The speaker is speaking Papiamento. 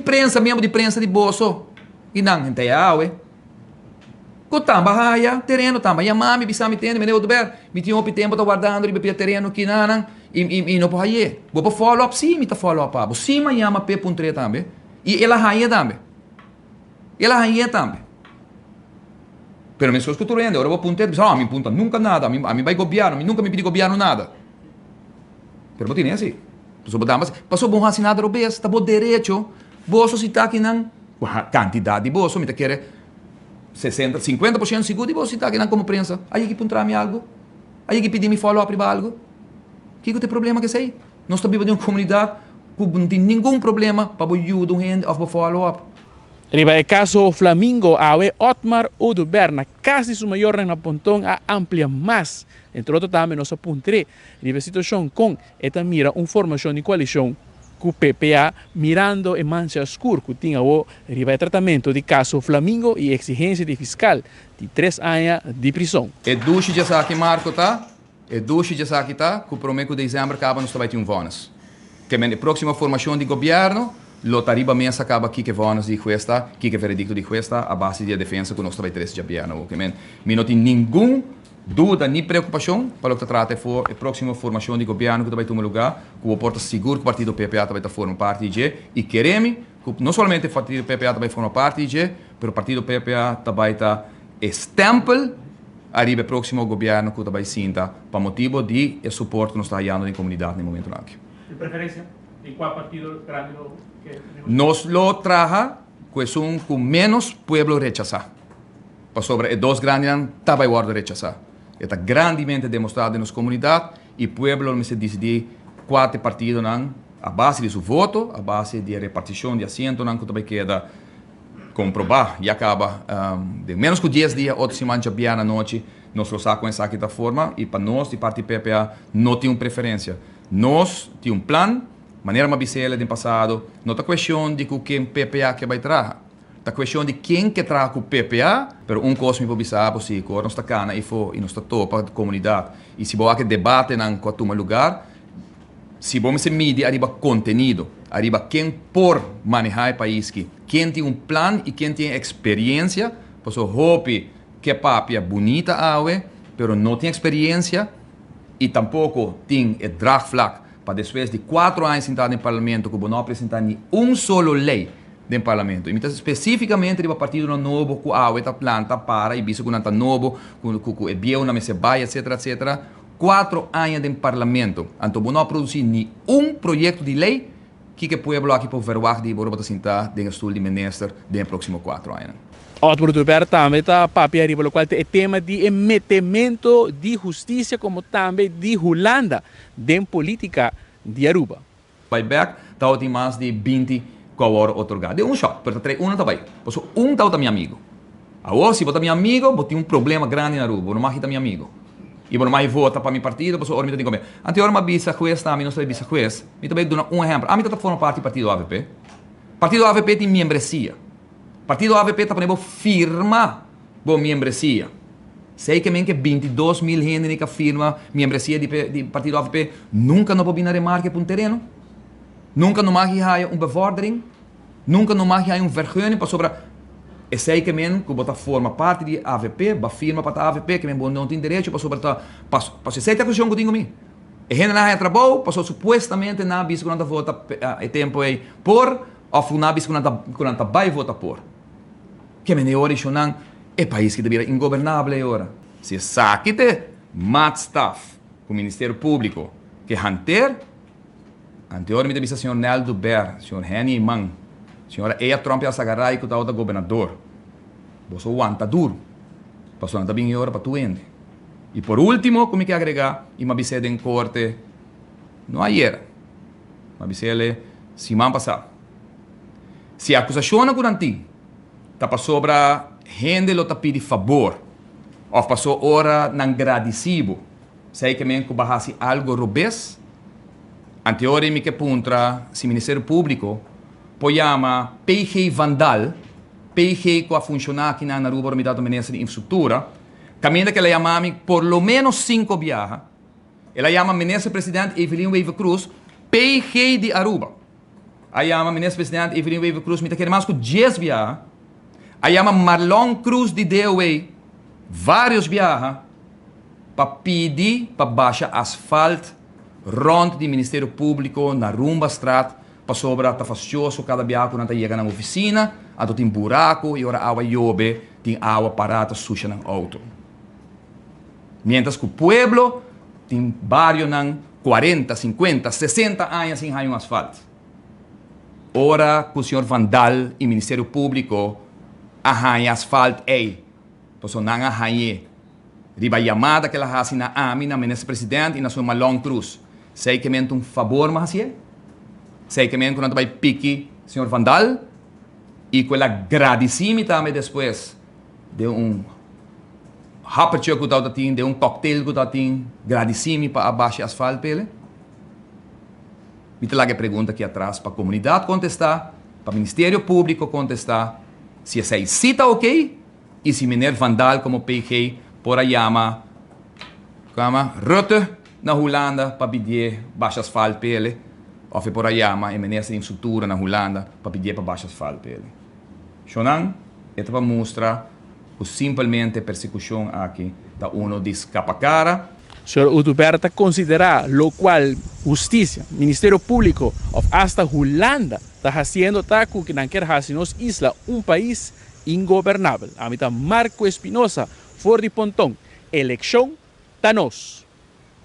prensa, miembro di prensa di boso y nan henter awe cu tamba haya tereno, tamba yama mi bisa mi tende, Meneer Oduber, mi tin hopi tempo ta wardando riba pia tereno kinanan y no por haye. Bo por follow up? Si, mi ta follow up pa bo. Si mi a yama p'e puntr'e tambe y el a haye tambe. El a hañ'é tambe. Pero meskos ku tur hende, ora bo punta, bisa, oh, ami punta nunka nada, ami, ami bai gobièrnu, mi nunka mi pidi gobièrnu nada. Pero bo tene asi. Pasobra bo damba, pasobra bo no hasi nada robes, ta bo derecho. Boso si ta akinan, ku kantidat di boso, mi ta kere sesenta, sinkuenta por shento sigur di boso si ta akinan komo prensa. A yegi puntra mi algu? A yegi pidi mi follow up riba algu? Kiko ta e problema ku esei? Nos ta biba den un komunidat ku no tin ningun problema pa bo yuda un hende òf bo follow up. Riba e caso Flamingo awe Otmar Oduber na cas di su mayornan na Ponton a amplia mas. Entre otro tambe nos a puntr'é riba e situacion con e ta mira un formacion di coalicion cu PPA mirando e mancha oscur cu tin awo riba e tratamento di caso Flamingo y exigencia di fiscal di tres aña di prison. E dushi djesaki Marco ta E dushi djesaki ta ku promé ku desèmber kaba nos ta bai tin un vònis. Ke men e próksimo formashon di gobièrnu lo ta riba mesa kaba kiko e vònis di hues ta, kiko e veredikto di hues ta a base di e defensa ku nos ta bai trese djabièrnu awor. Ke men mi no tin ningun duda ni preokupashon pa loke ta trata e for e próksimo formashon di gobièrnu ku ta bai tuma lugá ku bo por ta sigur ku partido PPA ta bai ta forma parti di dje i kere mi ku no solamente partido PPA ta bai forma parti di dje pero partido PPA ta bai ta e stempel ariba e próksimo gobièrnu ku ta bai sinta pa motibu di e suport ku nos ta hayando den komunidat na e momentunan aki. Di preferensia di kua partido grandi lo ke negoshá? Nos lo traha ku esun ku ménos pueblo rechasá, pasobra e dos grandinan ta bai wòrdu rechasá. E ta grandimente demostrá den nos komunidat i pueblo lo mester disidí kua ta e partidonan a base di su voto, a base di e repartishon di asientonan ku ta bai keda Komprobá, ya kaba den ménos ku dies dia, otro siman djabièrnè anochi, nos lo sa kon esaki ta forma i pa nos di parti PPA no tin un preferensia. Nos tin un plan, manera mi a bisa el den pasado, no ta kueshon di ku ken PPA ke bai traha, ta kueshon di ken ke traha ku PPA, pero un kos mi por bisa bo si, ku ora nos ta kana ifo i nos ta topa komunidat i si bo wak e debatenan ku a tuma lugar, Si bo mester midi ariba kontenido, ariba ken por manehá e pais ki, ken tin un plan i ken tin eksperiensia, pasobra hopi ke papia bunita awe, pero no tin eksperiensia i tampoko tin e draagvlak pa despues di kuatro aña sintá den parlamento ku bo no a presentá ni un solo lei den parlamento. I mi ta spesífikamente riba partidonan nobo ku awe ta planta para i bisa ku nan ta nobo, ku e bieunan mester bai etcetera etcetera. Cuatro aña den Parlamento, anto bo no a produci ni un proyecto di ley, kiko e pueblo aki por verwagt di bo ora bo ta sinta den e stoel di minister den e proximo cuatro añanan? Otmar Oduber tambe ta papia riba locual ta e tema di e metemento di husticia como tambe di Hulanda den politica di Aruba. Bai bek, tabatin mas di 20 ku a wòrdu otorgá den un shòp, pero ta trei uno ta bai, pasobra un tabata mi amigu. Awor, si bo ta mi amigu, bo tin un problema grandi na Aruba, bo no mag ta mi amigu. I bo no mag vota pa mi partido, pasobra ora mi ta tin kombe. Anto ora mi a bisa hues tambe, nos ta bai bisa hues, mi ta bai duna un ehèmpel. Ami ta ta forma parti di partido avp. Partido avp tin miembresia. Partido avp ta pone bo firma bo miembresia. Sei ke men ke 22.000 hende ni ka firma miembresia di di partido avp nunka no por bin na remarke pa un tereno. Nunka no mag haya un bevordering. Nunka no mag haya un vergunning pasobra esei ke men ku bo ta forma parti di avp, bo a firma pa ta avp ke men bo no tin derecho pasobra ta pasobra esei ta e akusashon ku tin ku mi. E hendenan haya trabou pasobra supuestamente nan a bisa ku nan ta vota e tempu ei por òf ku nan a bisa ku nan ta ku nan ta bai vota por. Ke men e ora i shonnan e pais ki ta bira ingobernable e ora. Si esaki ta e maatstaf ku Ministerio Públiko ke hanter, anteora mi ta bisa señor Nel Dubert, señor Henny Eman, señora Eya Tromp Yarzagaray ku tabata gobernador, boso wanta duru, pasobra nan ta bin e ora pa tur hende. I por último ku mi ke agregá, i mi a bis'é den korte, no ayera, mi a bis'é siman pasá, si e akusashonnan ku nan tin ta pasobra hende lo ta pidi fabor òf paso ora nan gradisí bo, esei ke men ku bo a hasi algu robes. Anteori mi ke puntra si Ministerio Públiko por yama PG Van Dal, PG ku a funshoná aki na Aruba ora mi tabata Minister di Infrastruktura, kaminda ku el a yama mi por lo ménos sinku biaha. El a yama Minister President Evelyn Wever-Croes PG di Aruba. A yama Minister Presidente Evelyn Wever Croes mi ta kere mas ku dies biaha. A yama Marlon Croes di DOW varios biaha pa pidi pa basha asfalt rond di Ministerio Publico na Rumbastraat pasobra ta fastioso kada biaha ku nan ta yega nan oficina anto tin buraco y ora awa yobe tin awa para ta susha nan auto. Mientras ku pueblo tin barionan cuarenta, cincuenta, sesenta aña sin haña un asfalt. Ora ku señor Van Dal y Ministerio Publico a haña asfalt ey, pasobra nan a hañ'é riba yamada ku el a hasi na ami, na Minister President y na señor Marlon Croes. Esey ke men ta un fabor mas hacié? Esey ke men ku nan ta bay piki señor Van Dal y ku el a gradici mi tambe despues den un happertje ku tabata tin, den un cocktail ku tabata tin, gradici mi pa a basha asfalt p'ele? Mi ta laga e pregunta aki atras pa comunidad contesta, pa Ministerio Publico contesta si esey si ta ok y si meneer Van Dal como PG por a yama, yama Rutte na Hulanda pa pidié basha asfalt p'ele of e por a yama e minister di infrastructura na Hulanda pa pidié pa basha asfalt p'ele. Shonan, e ta pa mustra cu simpelmente e persecucion aki ta uno di scapa cara. Señor Oduber ta considera locual husticia, Ministerio Publico of hasta Hulanda ta haciendo ta cu nan kier haci nos isla un pais ingobernabel. Ami ta Marco Espinosa for di Ponton. Eleccion ta nos.